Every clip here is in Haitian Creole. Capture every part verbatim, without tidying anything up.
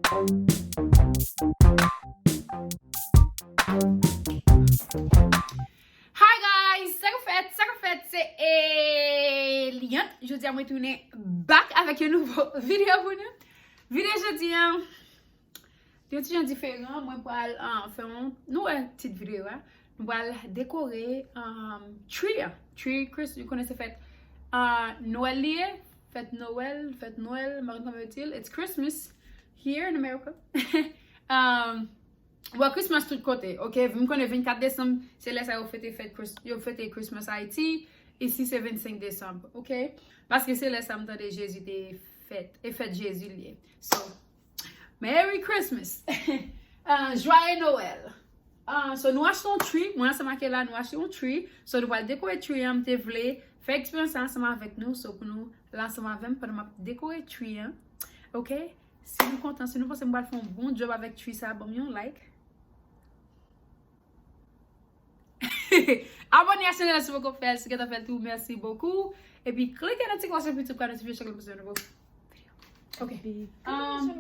Hi guys, sa k ap fèt, sa k ap fèt, se Eliante. Jodi a mwen tounen back avèk yon nouvo videyo pou nou. Videyo jodi a, yon ti jan diferan, mwen pral ah, fè yon, nou wè tit videyo a, nou pral dekore um, tree a. Tree Chris, nou konnen se fèt ah, Nwèl li ye, fèt Nwèl, fèt Nwèl, m pa konn kòman yo di l, it's Christmas here in America. um, Well, Christmas tout kote, ok? M konnen vennkat desanm, se lè sa yo fete fèt Chris- yo fete Christmas Ayiti, isi se vennsenk desanm, ok? Paske se lè sa m tande Jezi te fèt, e fèt Jezi l ye. So, Merry Christmas! Ah, Joyeux Noël! Ah, so nou achte yon tree, mwen ansanm ak Kayla, nou achte yon tree. So nou pral dekore tree an, m te vle fè eksperyans sa ansanm avèk nou, so pou nou la ansanm avè m pandan m ap dekore tree an, ok? Si nou kontan, si nou panse m pral fè yon bon job avèk tree sa, ban m yon like. Abòne a chanèl la si w poko fè l, si w gentan fè l tou, mèsi bokou. Epi klike nan ti klòch la pou YouTube ka notifye chak lè m poste yon nouvo videyo. Ok. Um,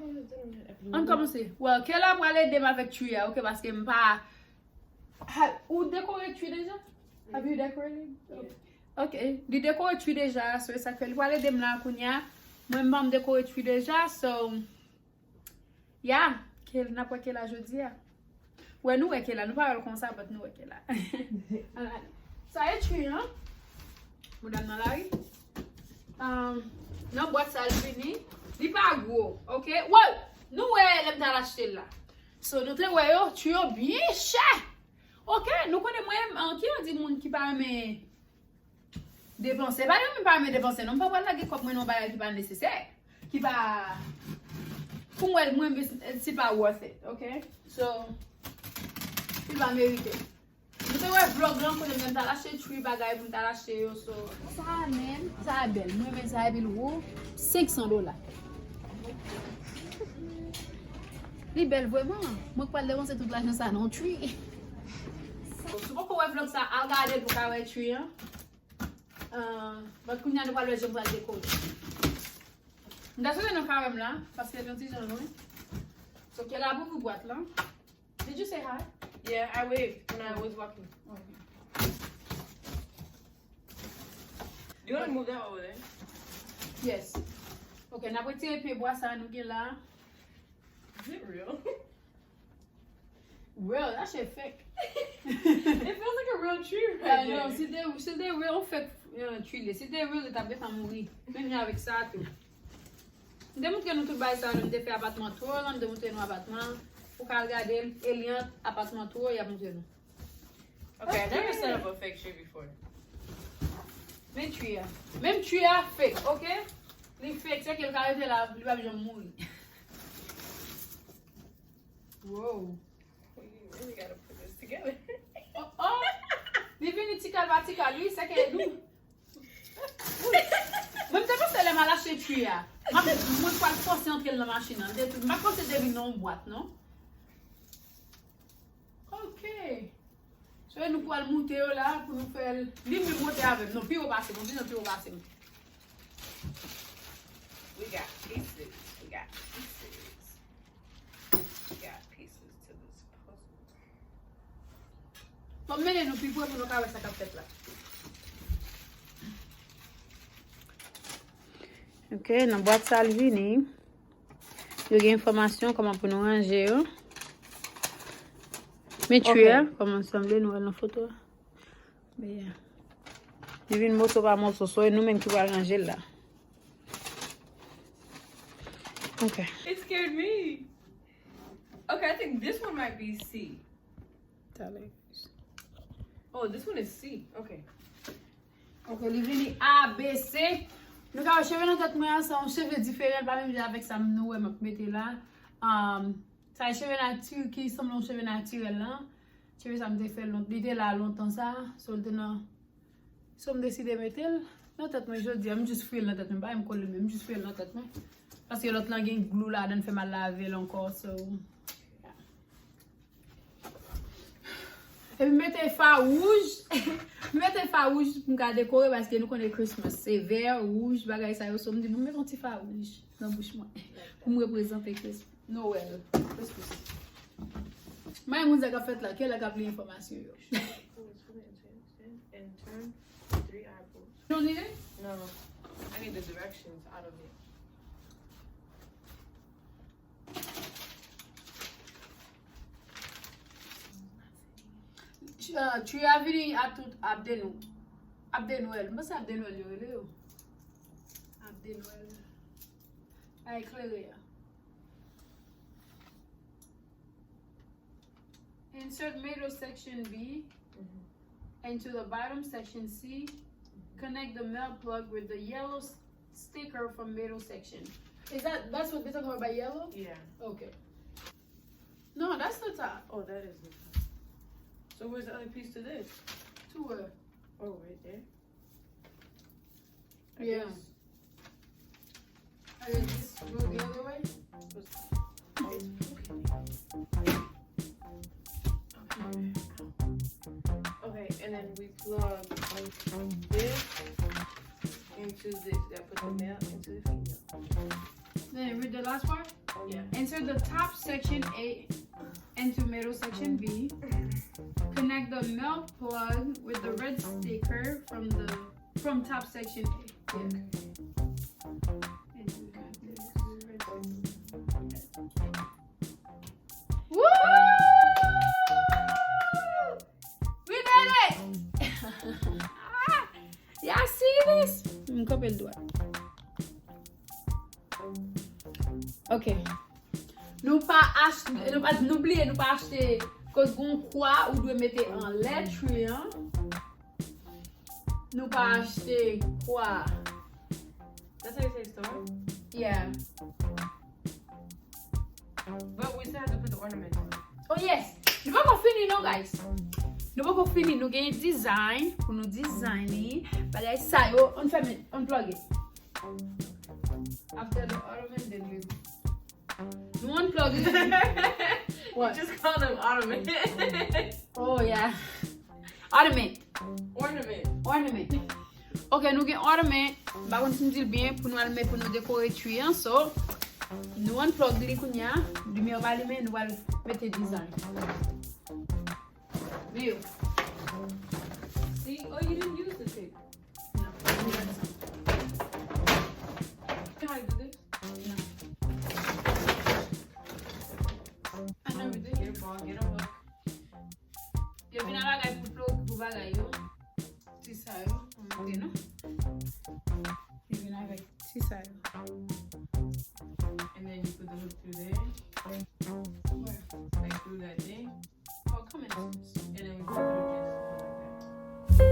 ann kòmanse. Well, Kayla pral ede m avèk tree a, ok, paske m pa Ha- ou dekore tree deja? Have you decorated? Ok. Li dekore tree deja, so e sa k fè li pral ede m la kounye a. Mwen m pa m dekore tree deja, so yeah, Kayla, n ap wè Kayla jodi a. Wè nou wè Kayla, nou pa wè l konsa, but nou wè Kayla. Alright. Sa e tree an. Medam nan lari. Um, nan bwat sa l vini. Li pa gwo, ok? Well, nou wè lè m t al achte l la. So nou te wè yo, tree yo byen chè. Ok, nou konnen mwen, an, ki jan di moun ki pa renmen depanse? Pa de moun pa renmen depanse, non, m pa pral lage kòb mwen nan bagay ki pa nesesè, ki pa, pou mwen, mwen, si pa worth it, ok? So, li pa merite. Nou te wè vlog lan kote m t al achte tree bagay pou m t al achte yo, so. Sa menm, sa bèl. Mwen renmen sa epi l wo, senk san dola. Li bèl vrèman. Mwen k pral depanse tout lajan sa nan tree. Si w poko wè vlog sa, al gade l pou w ka wè tree an. Ah, but kounye a nou pral wè jan m pral dekore. M ta sot nan kawè m la, paske l yon ti jan lwen. So, Kayla ap ouvri bwat lan. Did you say hi? Yeah, I waved when I was walking. Okay. Do you want to move that over there? Yes. Ok, n ap retire pye bwa sa nou gen la. Is it real? Real, that shit fake. It feels like a real tree right there. Ah, non, si te, si te real, yon fake uh, tree li. Si te real, li t ap gentan mouri. Menm jan avèk sa tou. M te montre nou tout bagay sa lè m te fè apatman tour lan, m te montre nou apatman. Ou ka al gade l, Eliante, apatman tour, y ap montre nou. Okay, I never set up a fake tree before. Men tree a. Menm tree a fake, ok? Li fake, se ke l ka rete la, li p ap janm mouri. Wow. You really gotta put this together. Oh, oh. Li vini ti kal pa ti kal, wi, se ke dou. Mwen, m te panse lè m al achte tree a. M ap, mwen pral fòse antre l nan machin nan. M te, m pa t panse te vin nan yon bwat, non. Ok. So, nou pral moute yo la pou nou fè l. Li menm moute avè m. Non, pi wo pase m. Pi wo pase m. We got pieces. We got pieces. We got pieces to this puzzle. Bon, m mennen nou pi pre pou nou ka wè sa k ap fèt la. Ok, nan bwat sa l vini. Yo gen enfòmasyon kòman pou nou ranje yo. Men tree a, kòman l sanble, nou wè l nan foto a. Men, li vin moso pa moso, so e nou menm ki pral ranje l la. Ok. It scared me. Okay, I think this one might be C. Talè. Oh, this one is C. Okay. Ok, li vini A B C. Nou ka wè cheve nan tèt mwen an, se yon cheve diferan, pa menm jan avèk sa m nou wè m ap mete la. Um, sa e cheve nati-, ki sanble yon cheve natirèl lan. Cheve sa m te fè lon-, li te la lontan sa, so l te nan, so m deside mete l nan tèt mwen jodi a, m jis fouye l nan tèt mwen, m pa menm kole l menm, m jis fouye l nan tèt mwen. Paske lòt lan gen glou ladan l, fè m al lave l ankò, so, yeah. Epi mete fa wouj. Mete fa wouj pou m ka dekore, paske nou konnen Christmas se vè, wouj, bagay sa yo. So, m di, bon, m met yon ti fa wouj nan bouch mwen pou m reprezante Christmas. Noël. Christmas. Mwen moun sa k ap fèt la, kè la k ap li enfòmasyon yo. And turn three eyeballs. You don't need it? No. I need the directions out of it. Uh, tree a vini a tout ap de nou. Ap de Nwèl. Mwen se ap de Nwèl yo rele yo. Ap de Nwèl. A eklere a. Insert middle section B into the bottom section C. Connect the male plug with the yellow s- sticker from middle section. Is that, that's what they're talking about by yellow? Yeah. Okay. No, that's the top. Oh, that is the top. So where's the other piece to this? To where? Oh, right there. I Yeah. guess. I guess this go the other way. Okay, and then we plug this into this. Gotta put the male into the female. Then read the last part. Yeah. Insert the top section A into middle section B. Connect the male plug with the red sticker from the from top section A. Yeah. And we got this red sticker. Woo! We did it! Ah! Y'all see this? M kanpe l dwat. Ok. Nou pa achte, nou pa, nou bliye nou pa achte, koz gon kwa ou dwe mete anlè tree an. Nou pa achte kwa. That's how you say store? Yeah. But we still have to put the ornament on. Oh yes. Nou poko fini non, guys. Nou poko fini. Nou gen design pou nou design li. Bagay sa yo, on fèmen, on plug it. After the ornament, then we Nou unplug li. What? You just call them ornament. Oh yeah. Ornament. Ornament. Ornament. Ok, nou gen ornament. M pa konn si m di l byen pou nou al met pou nou dekore tree an. So, nou unplug li kounye a. Limyè yo pa limen, nou al mete design. View. See? Oh, you didn't use the tape. No. Can I do this? No. I never did. Get a ball, get a hook. Yo vin a bagay pou plug, pou bagay yo. Ti sa yo. Ok, non? Yo vin avèk ti sa yo. And then you put the hook through there. Where? Like through that thing. Oh, come in. And then we put it against the wall like that.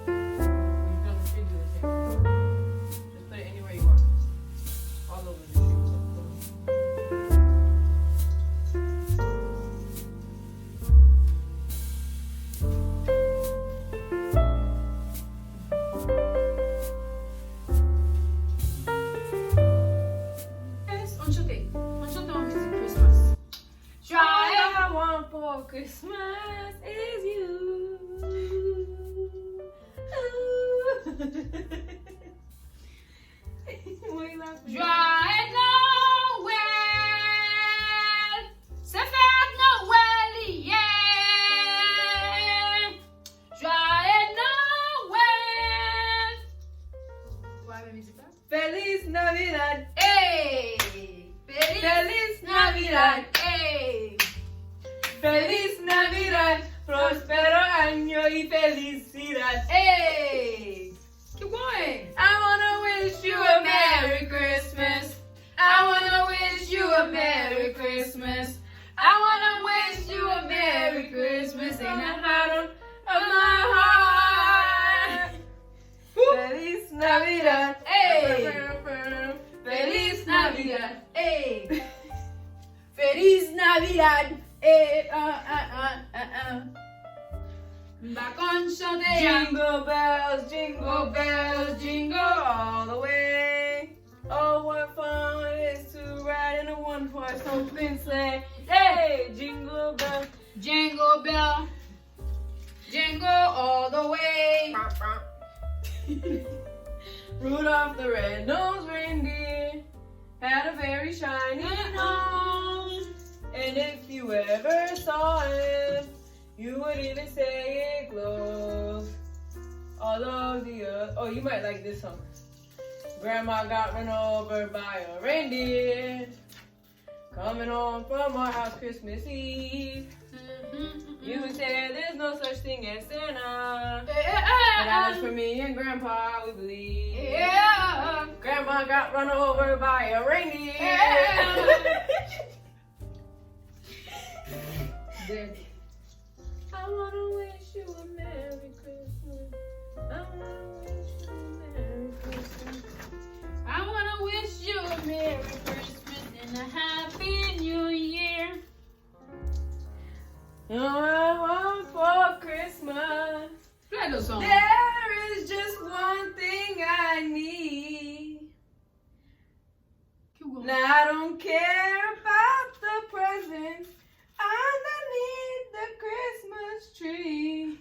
You don't have to do the same thing. Just put it anywhere you want. All over the shoes. Yes, on chante. On chante yon mizik Christmas. All I want for Christmas is you. Joyeux Noël! Se fèt Nwèl li ye! Joyeux Noël! Ou pa renmen mizik la? Feliz Navidad. Ey! Feliz Navidad. Ey! Feliz Navidad, próspero año y felicidad. Ey! Keep going. I wanna wish you a Merry Christmas. I wanna wish you a Merry Christmas. I wanna wish you a Merry Christmas in the heart of, of my heart. Feliz Navidad. Ey! Feliz Navidad. Ey! Feliz Navidad. Ey, ah, ah, ah, ah, ah. M pa konn chante a. Jingle bells, jingle bells, jingle all the way. Oh, what fun it is to ride in a one-horse open sleigh. Hey, jingle bell. Jingle bell. Jingle all the way. Rudolph the red-nosed reindeer. had a very shiny home. And if you ever saw him, you would even say it glows. All of the other, oh, you might like this song. Grandma got run over by a reindeer. Coming home from our house Christmas Eve. You say there's no such thing as Santa. But as for me and Grandpa, we believe. Grandma got run over by a reindeer. Daddy. I wanna wish you a Merry Christmas. I wanna wish you a Merry Christmas. I wanna wish you a Merry Christmas and a Happy New Year. All I want for Christmas. Play the song. There is just one thing I need. Keep going. Now I don't care about the presents underneath the Christmas tree.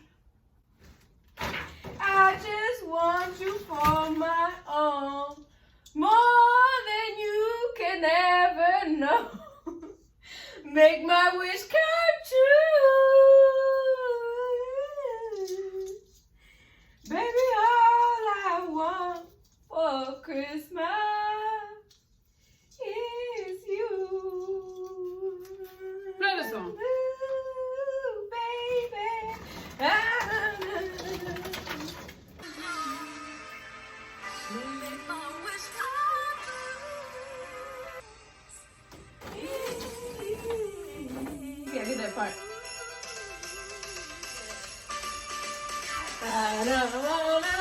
I just want you for my own, more than you can ever know. Make my wish come true. Baby, all I want for Christmas is you. Play the song. Ooh, baby. Ah. Yeah, get that part. I don't wanna,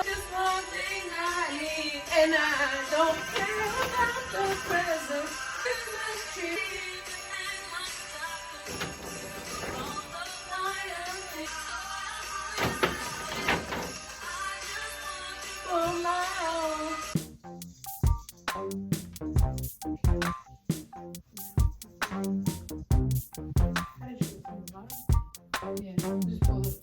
just one thing I need, and I don't care about the presents. Christmas tree. For my own. Yeah, just pull it.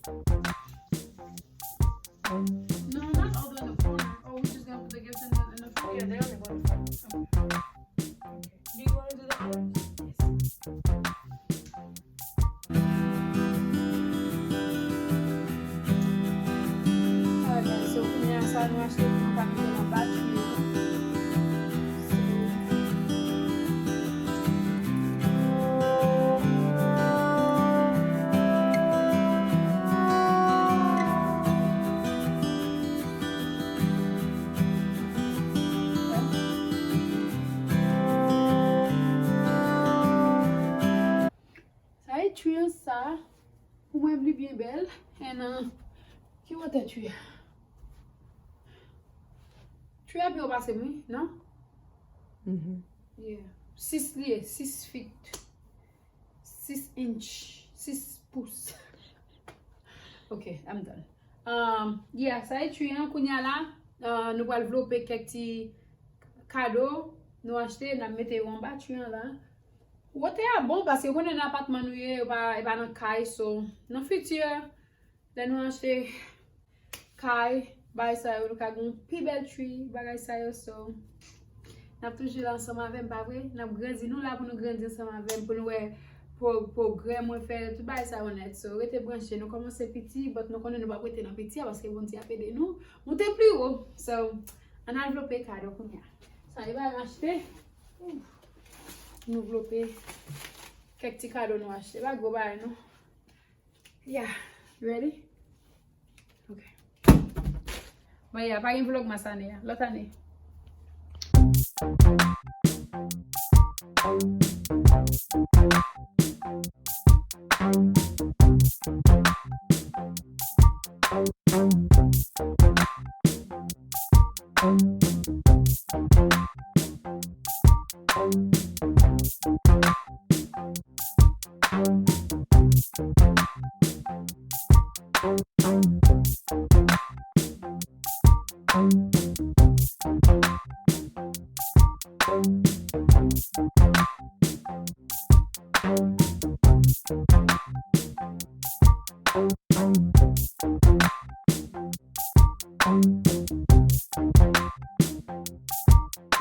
No, not all the way in the corner. Oh, we just gonna put the gifts in the, in the front? Yeah, they only go in the front. Okay. Okay. Do you wanna do the honors? Yes. Alright, guys, so kounye a sa nou achte pou nou ka mete nan batri yo. Sa e tree an sa. Pou mwen, li byen bèl. And, uh, ki wotè tree a? Tree a pi wo pase m, wi, non? Mhm. Yeah. Sis li ye, sis feet. Sis inch, sis pous. Ok, I'm done. Um, yeah, sa e tree an, kounye a la, uh, nou pral vlope kèk ti kado nou achte, n ap mete yo anba tree an la. Wotè a bon, paske ou konnen nan apatman nou ye, yo pa, e pa nan kay, so, nan fiti, lè nou achte kay, bagay sa yo, nou ka gen yon pi bèl tree, bagay sa yo, so, n ap toujou la ansanm avè m, pa vre? N ap grandi, nou la pou nou grandi ansanm avè m, pou nou wè pro-, pwogrè mwen fè, tout bagay sa yo nèt. So, rete branche, nou kòmanse piti, but nou konnen nou p ap rete nan piti a, paske Bondye ap ede nou moute pi wo. So, ann al vlope kado kounye a. Sa e bagay m achte. Ouf. Nou vlope kèk ti kado nou achte. Pa gwo bagay, non. Yeah, you ready? Ok. Bon, yeah, pa gen Vlogmas ane a. Lòt ane.